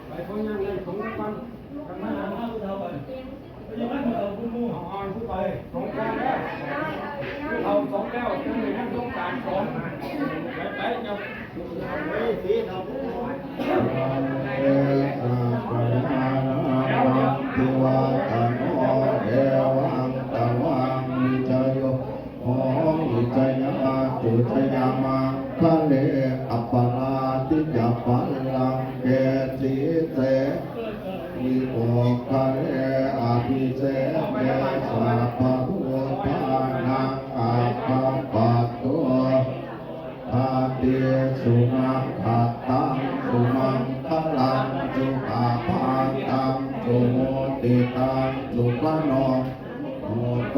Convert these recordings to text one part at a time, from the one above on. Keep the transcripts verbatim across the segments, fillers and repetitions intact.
ไปพร้อมยังไงของรางวัล กันมาหาผู้เฒ่าก่อน ไปยังบ้านผู้เฒ่าคุณหมู่ เอาอ่อนผู้ไป สองคนแล้ว ผู้เฒ่าสองแล้ว ยังเหลือนักสงกรานต์สอง ไปไปครับ เฮ้ย สีเฒ่าผู้หมู่ เอสะปะยานานันทิวัตโน เอวังตวังวิจโย โห วิจยาจุจยมังคะเล อัปปะราทิจปัลลังเก สีเส วิโภคาเล อภิเสกเก สัพพะพุทธานัง อัคคปัตโต ทาติ สุนักขัตตัง สุมังคลัง สุปะปาตัง สุมุติตัง สุขโน โห โต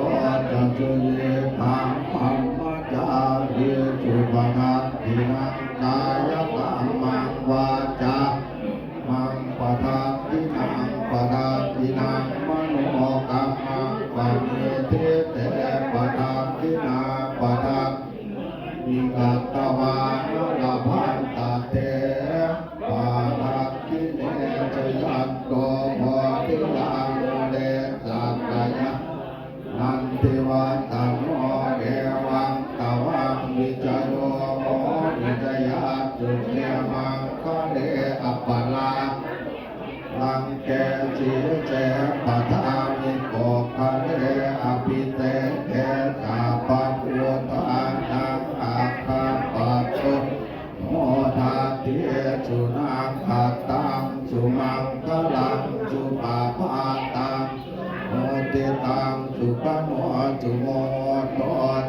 จะสุเยทัง พรหมจารี สุปะทักขิณัง กายกรรมัง วาจา มัง ปะทักขิณัง ปะทักขิณัง มโนกรรมัง ปะนิทิเต ปะทักขิณา ปะทัก นิกัตตวานะ ละพันตะเต ปาทักขิเณ จยันโต โพธิยา มูเล สักกายา นันทิวัตโน เอวังตวังวิจโย โห วิจยาจุจยมังคะเล อัปปะรา ลังเก สีเส ปะทาวิโภคาเล อภิเสกเก สัพพะพุทธานัง อัคคปัตโต โห ทาติ สุนักขัตตัง สุมังคลัง สุปะปาตัง โหติตัง สุขโน สุโมโต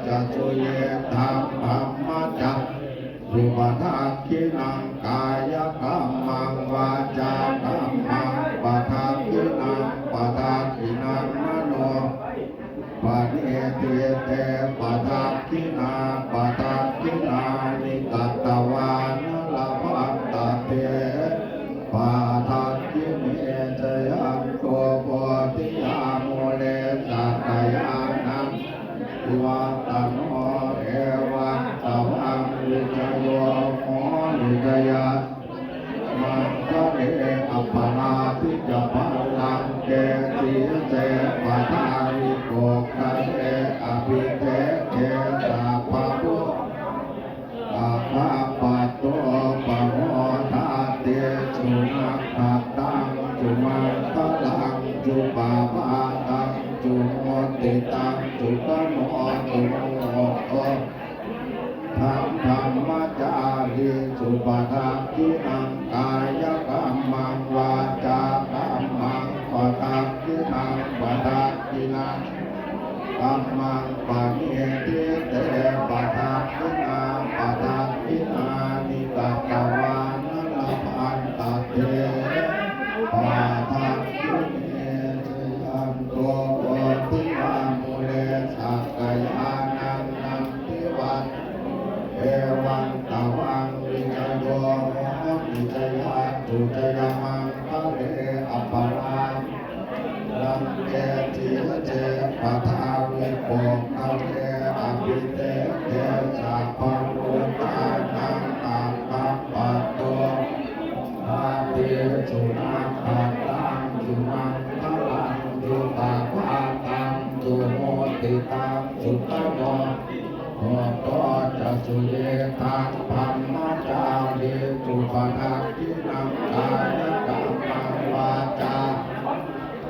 จะสุเยทัง พรหมจา สุปะทักขิณัง กายกรรมัง วาจากรรมัง ปะทักขิณัง ปะทักขิณัง มโน ปะนิทิเต ปะทักขิณา ปะทักขิณานิ กัตตวานะ ละพันตะเต ปะทักขิเณ จยันโต โพธิยา มูเล สักกายานัน ทิวัตโน เอวังตวังวิจโย โห วิจยา มังคะเล อัปปะราทิจปัลลังเก สีเส ปะทาวิโภคาเล อภิเสกเก สัพพะพุทธ อัคคปัตโต ปะโมทาติ สุนักขัตตัง สุมังคลัง สุปะปาตัง สุมุติตัง สุขโน สุโมโต ทัง พรหมจารี สุปะทักขิณัง กายกรรมัง วาจากรรมัง ปะทักขิณัง ปะทักขิณัง กรรมัง ปะนิทิเต ปะทักขิณา ปะทักขิณานิ กัตตวานะ ละพันตะเต ปะทักขิเณ จยันโต โพธิยา มูเล สักกายานัน นันทิวัต เอวังตวังวิจโย โหติ จยันตุ จยมังคะเล อัปปะรา ลังเก สีเส ปะทาวิโภคาเล อภิเสกเก สัพพะพุทธานัง อัคคปัตโต ทาติ สุนักขัตตัง สุมังคลัง สุปะปาตัง สุมุติตัง สุขโน โหโต จะสุเยทัง พรหมจารี สุปะทักขิณัง กายกรรมัง วาจา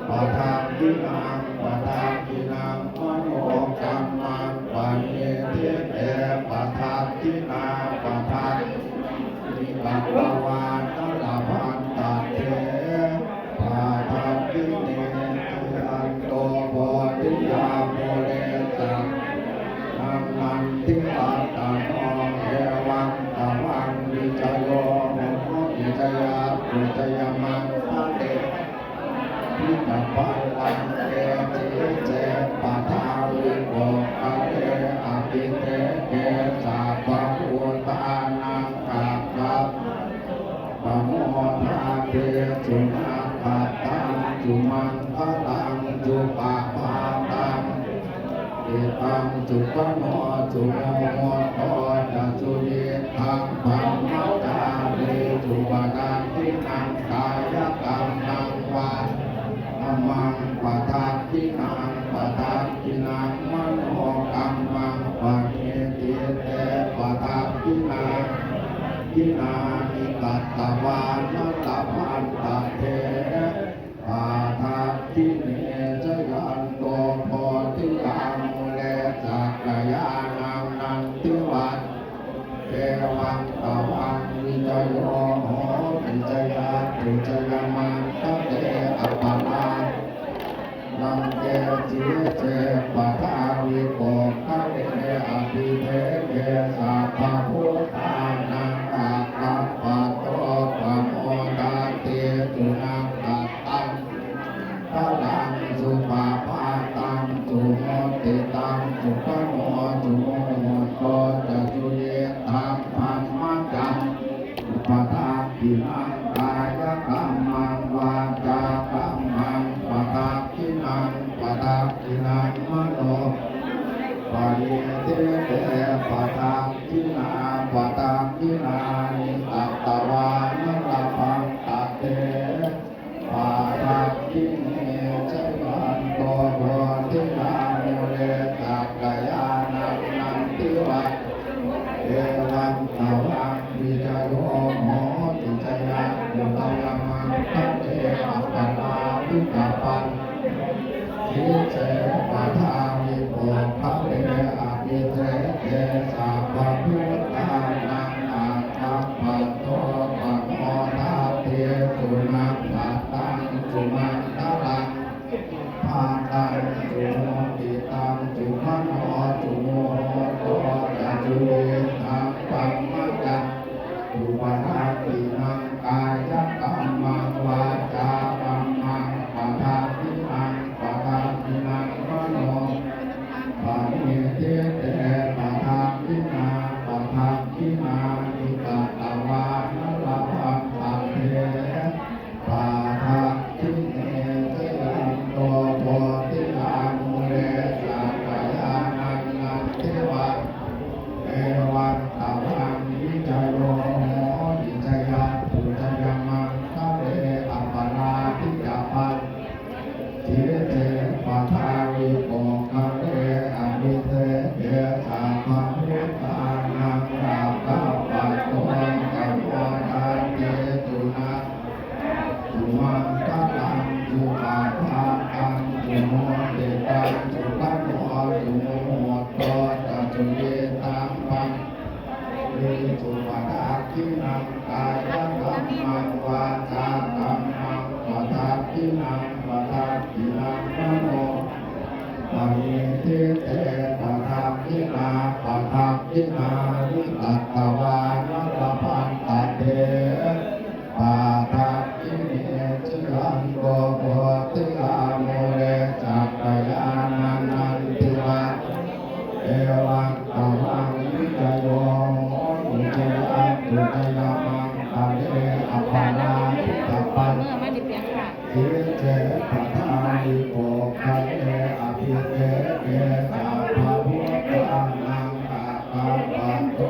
ปะทักขิณัง ปะทักขิณัง มโนกรรมัง ปะนิทิเต ปะทักขิณา ปะทักขิณานิ กัตตวา ยมังคะเต พิกขับบัลลังเก สีเสปทาวิโภคเขเอ อภิเสกเข สัพพะพุทธานัง อักขัปปะโมทาเต สุนักขัตตัง สุมังคลัง สุปะภาตัง อิตัง สุขโน สุมุหโต จะ สุยิตถัง บรหมจารี สุปะทักขิณัง กายกัมมัง วา กัมมัง ปะทักขิณัง ปะทักขิณัง มโนกัมมัง ปะหิทิเต ปะทักขิณา ขิณานิ กัตตวานะ ละพันตะเท ปะทักขิเณ จะยันโต โพธิยามูเล สักกายานัง นันทิวัต เอวังตวัง วิจโย โหติ จยัตตุ จยมังคะเต อัปปะรา ลังเก สีเสปทาวิโภคเขเอ อภิเสกเข สัพพะพุทธานัง อักขัปปะโต ปะโมทาเต สุนักขัตตัง พลัง สุปะภาตัง สุโหติตัง สุขโน สุมุหโต จะ สุยิตถัง บรหมจารี ปะทักขิณัง กายกัมมัง วาจากัมมัง ปะทักขิณัง ปะทักขิณัง มโน ปะหิทิเต ปะทักขิณา ปะทักขิณานิ กัตตวานะ ละพันตะเท ปะทักขิเณ จะยันโต โพธิยามูเล สักกายานัง นันทิวัต เอวังตวัง วิจโย โหติ จยัตตุ จยมังคะเต อัปปะรา ชิตาปัน สีเสปทาวิโภคเขเอ อภิเสกเข สัพพะพุทธานัง อักขัปปะโต ปะโมทาเต สุนักขัตตัง สุมังคลัง ภาตัง สุโหติตัง สุขโน สุมุหโต จะ สุยิตถัง บรหมจารี สุปะทักขิณัง กายกัมมัง วาจากัมมัง ปะทักขิณัง ปะทักขิณัง มโน ปะหิทิเต ปะทักขิณา ปะทักขิณานิ กัตตวานะ ละพันตะเท ปะทักขิเณ จะยันโต โพธิยามูเล สักกายานัง นันทิวัต เอวังตวัง วิจโย โหติ จยัตตุ จยมังคะเต อัปปะรา ชิตาปัน สีเสปทาวิโภคเขเอ อภิเสกเข สัพพะพุทธานัง อักขัปปะโต ปะโมทาเต สุนัก สุมังคลัง สุปะภาตัง สุโหติตัง สุขโน สุมุหโต จะ สุยิตถัง บรหมจารี สุปะทักขิณัง กายกัมมัง วาจากัมมัง ปะทักขิณัง ปะทักขิณัง มโน ปะหิทิเต ปะทักขิณา ปะทักขิณานิ กัตตวานะ ละพันตะเท ปะทักขิเณ จะยันโต โพธิยามูเล สักกายานัง นันทิวัต เอวังตวัง วิจโย โหติ จยัตตุ จยมังคะเต อัปปะรา ชิตาปัน เออ มาดิเปียงค่ะ สีเสปทาวิโภคเขเอ อภิเสกเข สัพพะพุทธานัง อักขัปปะโต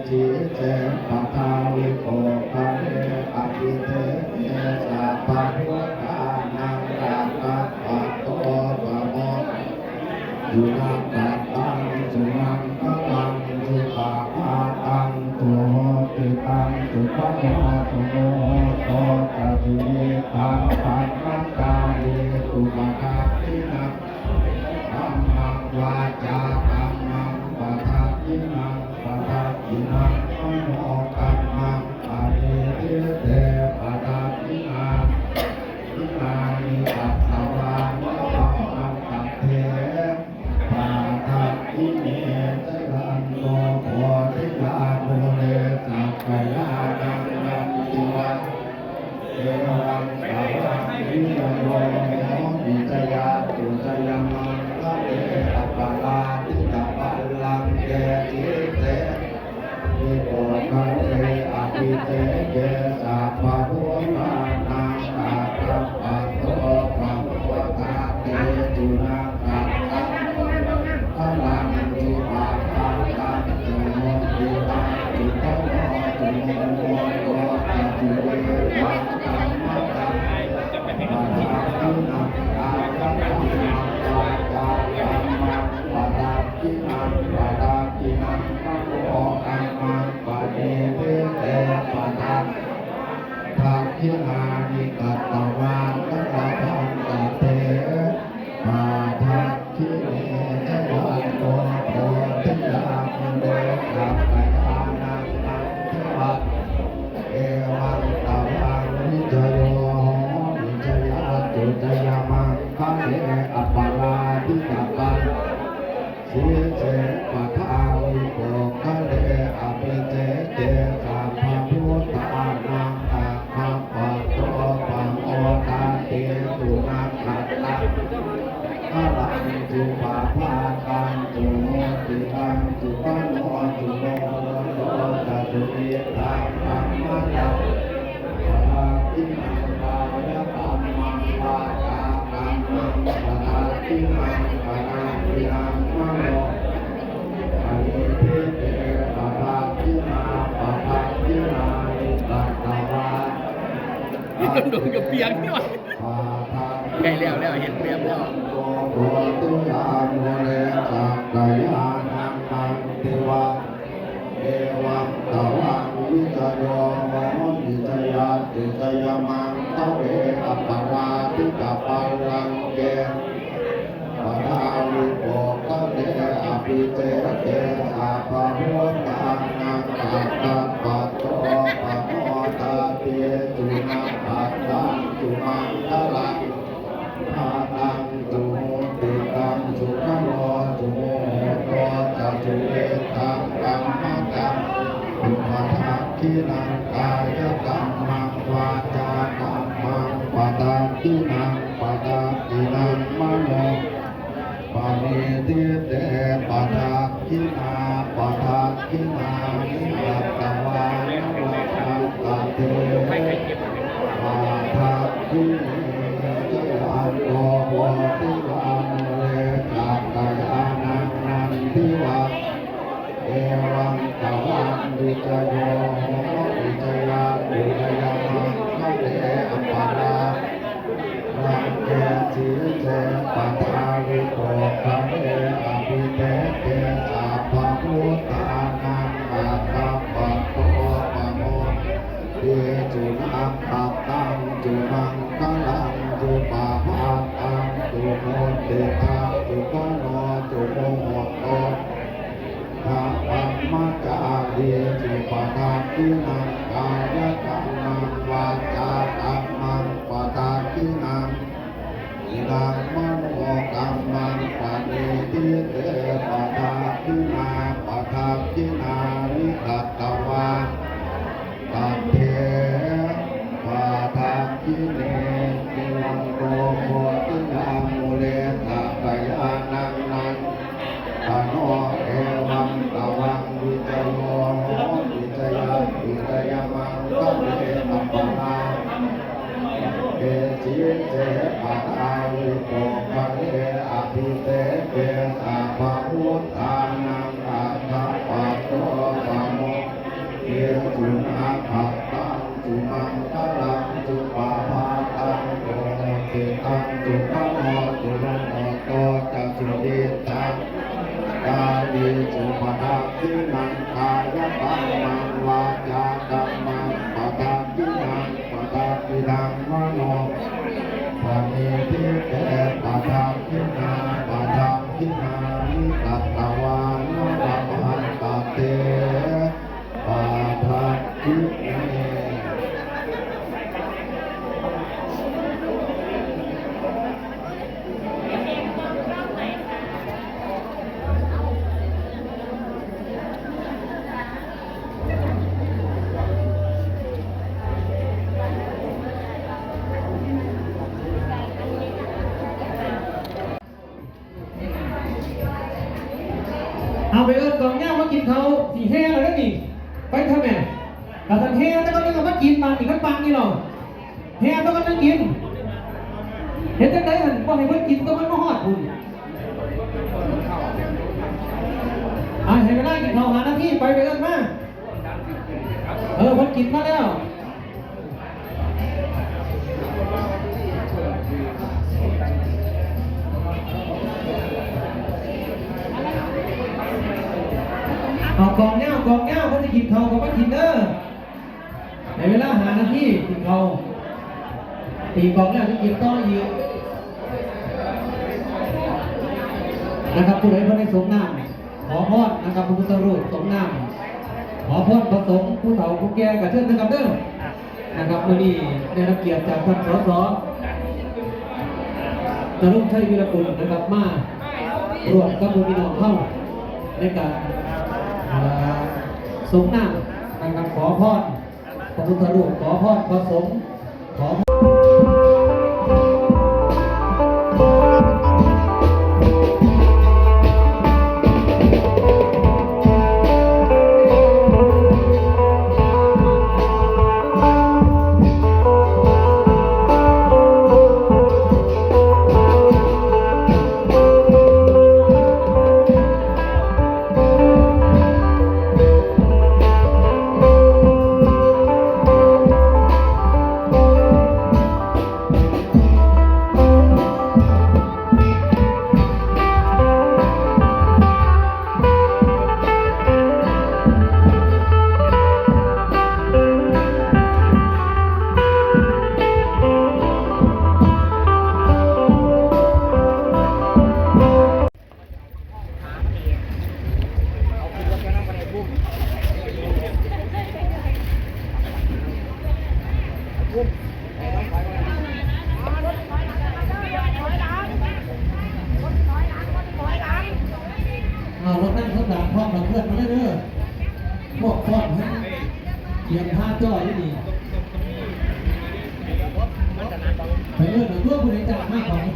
Sīse pathavipokkare abhiseke sabbabuddhānaṃ aggappatto pamodati. Sunakkhattaṃ sumaṅgalaṃ supabhātaṃ suhuṭṭhitaṃ sukhaṇo sumuhutto ca suyiṭṭhaṃ brahmacārisu padakkhiṇaṃ kammaṃ vācākammaṃ padakkhiṇaṃ padakkhiṇaṃ manokammaṃ paṇidhī te padakkhiṇā. Padakkhiṇāni katvāna labhantatthe padakkhiṇe. Jayanto bodhiyā mūle sakyānaṃ nandivaḍḍhano evaṃ tvaṃ vijayo hohi jayassu jayamaṅgale aparājitapallaṅke sīse paṭhavipokkhare abhiseke sabbabuddhānaṃ aggappatto pamodati. Sunakkhattaṃ sumaṅgalaṃ supabhātaṃ suhuṭṭhitaṃ sukhaṇo sumuhutto ca suyiṭṭhaṃ brahmacārisu padakkhiṇaṃ kāyakammaṃ vācākammaṃ padakkhiṇaṃ padakkhiṇaṃ manokammaṃ paṇidhī te padakkhiṇā. Padakkhiṇāni katvāna labhantatthe padakkhiṇe. Jayanto bodhiyā mūle sakyānaṃ nandivaḍḍhano evaṃ tvaṃ vijayo hohi jayassu jayamaṅgale aparājitapallaṅke sīse paṭhavipokkhare abhiseke sabbabuddhānaṃ aggappatto pamodati. Sunakkhattaṃ sumaṅgalaṃ supabhātaṃ suhuṭṭhitaṃ sukhaṇo sumuhutto ca suyiṭṭhaṃ brahmacārisu padakkhiṇaṃ kāyakammaṃ vācākammaṃ padakkhiṇaṃ padakkhiṇaṃ manokammaṃ paṇidhī te padakkhiṇā. Padakkhiṇāni katvāna โดนกับเปียงนี่หว่า ใกล้แล้วแล้ว เห็นเปียงแล้ว bodhiyā mūle sakyānaṃ nandivaḍḍhano evaṃ tvaṃ vijayo hohi jayassu jayamaṅgale aparājitapallaṅke sīse paṭhavipokkhare abhiseke sabbabuddhānaṃ aggappatto pamodati. Sunakkhattaṃ sumaṅgalaṃ supabhātaṃ suhuṭṭhitaṃ sukhaṇo sumuhutto ca suyiṭṭhaṃ brahmacārisu padakkhiṇaṃ kāyakammaṃ vācākammaṃ padakkhiṇaṃ padakkhiṇaṃ manokammaṃ paṇidhī te padakkhiṇā. Padakkhiṇāni katvāna labhantatthe padakkhiṇe. Jayanto bodhiyā mūle sakyānaṃ nandivaḍḍhano evaṃ tvaṃ vijayo hohi jayassu jayamaṅgale aparājitapallaṅke sīse paṭhavipokkhare abhiseke sabbabuddhānaṃ aggappatto pamodati. Sunakkhattaṃ sumaṅgalaṃ supabhātaṃ suhuṭṭhitaṃ sukhaṇo sumuhutto ca brahmacārisu padakkhiṇaṃ kāyakammaṃ vācākammaṃ padakkhiṇaṃ padakkhiṇaṃ manokammaṃ paṇidhī te padakkhiṇā. Padakkhiṇāni katvāna labhantatthe padakkhiṇe. Jayanto bodhiyā mūle sakyānaṃ nandivaḍḍhano evaṃ tvaṃ vijayo hohi jayassu jayamaṅgale aparājitapallaṅke sīse paṭhavipokkhare abhiseke sabbabuddhānaṃ aggappatto pamodati. กายกรรมัง วาจากรรมัง ปะทักขิณัง ปะทักขิณัง มโน ปะเนทิเต ปะทักขิณา ปะทักขิณานิ กัตตวานะ ละพันตะเต ปะทักขิเณ เอาไปเอิ้นกองยาวมากินเขาว สิแห่แล้วเด้อนี่ ไปเถอะแม่ กะสันแห่แต่ก็ยังเอามากิน บางนี่มันบางนี่หรอ แห่แต่ก็ยังกิน เฮ็ดจั่งใดหั่น บ่ให้เพิ่นกิน แต่มันมาฮอดพุ้น อ่า ให้เวลากินข้าวห้านาที ไป ไปเอิ้นมา เออ เพิ่นกินมาแล้ว เอากองยาว กองยาว เพิ่นสิกินข้าวก็มากินเด้อ ในเวลาห้านาทีกินข้าว ตีกลองแล้วจะกินต่ออีกนะครับ ผู้ใดบ่ได้สรงน้ำ ขอพรนะครับ พระพุทธรูปสรงน้ำ ขอพรพระสงฆ์ ผู้เฒ่าผู้แก่ ก็เชิญนะครับเด้อ นะครับ มื้อนี้ได้รับเกียรติจากท่าน สส นรงค์ชัย วีรกุล นะครับ มาร่วมกับหมู่พี่น้องเฮาในการ อ่า สรงน้ำนะครับ ขอพร พระพุทธรูปขอพรพระสงฆ์ขอพร เอารถนั่งข้างหลังพร้อมกับเพื่อนมาเลยเด้อ พวกพร้อมให้เตรียมผ้าจ่ออยู่นี่ ไปเอิ้นเอาตัวผู้ใดจ้างมาของนี่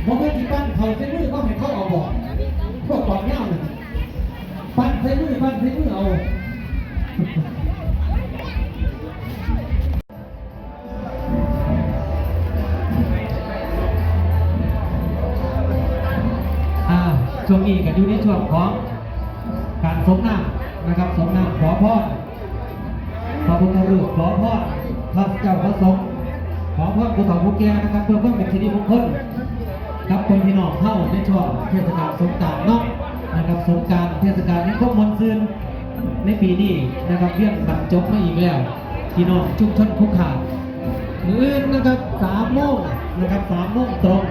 บ่แม่นสิปั้นเขาใส่มือก็ให้เขาเอาบ่ พวกกองยาวน่ะ ปั้นใส่มือ ปั้นใส่มือเอา อ่า ช่วงนี้ก็อยู่ในช่วงของการสรงน้ำนะครับ สรงน้ำขอพร พระพุทธรูปขอพร พระเจ้าพระสงฆ์ขอพรผู้เฒ่าผู้แก่นะครับ เพื่อความเป็นสิริมงคลกับคนพี่น้องเฮาในช่วงเทศกาลสงกรานต์เนาะนะครับ สงกรานต์เทศกาลแห่งความม่วนซื่น ในปีนี้นะครับ เวียนบรรจบมาอีกแล้ว พี่น้องชุมชนคุกคาม มื้ออื่นนะครับ สามโมงนะครับ สามโมงตรง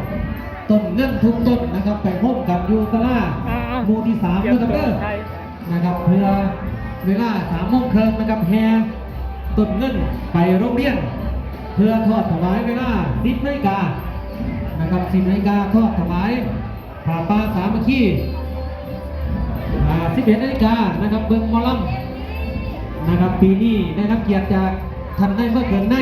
ต้นเงินทุกต้นนะครับ ไปโฮมกันอยู่ศาลา อ่าๆ หมู่ที่สามนะครับเด้อ เตรียมตัวไทย นะครับ เพื่อเวลาสามโมงครึ่งนะครับ แห่ต้นเงินไปโรงเรียน เพื่อทอดถวายเวลาสิบนาฬิกานะครับ สิบนาฬิกาทอดถวาย ผ้าป่าสามัคคี อ่า สิบเอ็ดนาฬิกานะครับ เบิ่งหมอลำนะครับ ปีนี้ได้รับเกียรติจากท่านนายอำเภอเกินใน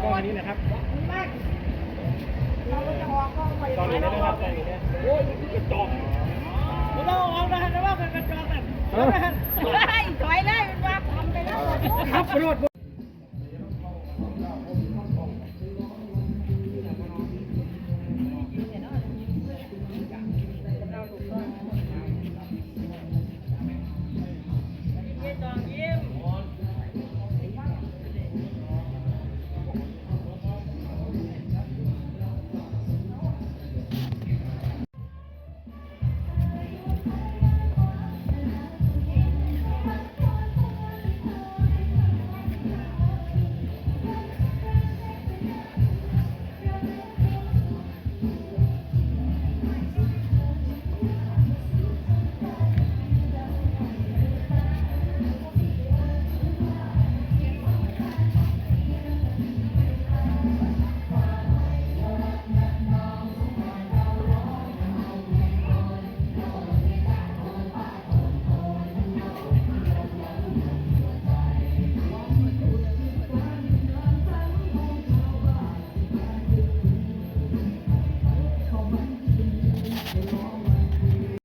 กล้องอันนี้นะครับ เราจะออกก็ไป กล้องนี้นะครับกล้องนี้นะ โอ้ยมันกระจอก ผมเอาออกนะฮะแต่ว่าเป็นกระจอกนั่น เอ้า เฮ้ยถอยเลยมันว่าทำไปแล้ว ขับกระโดด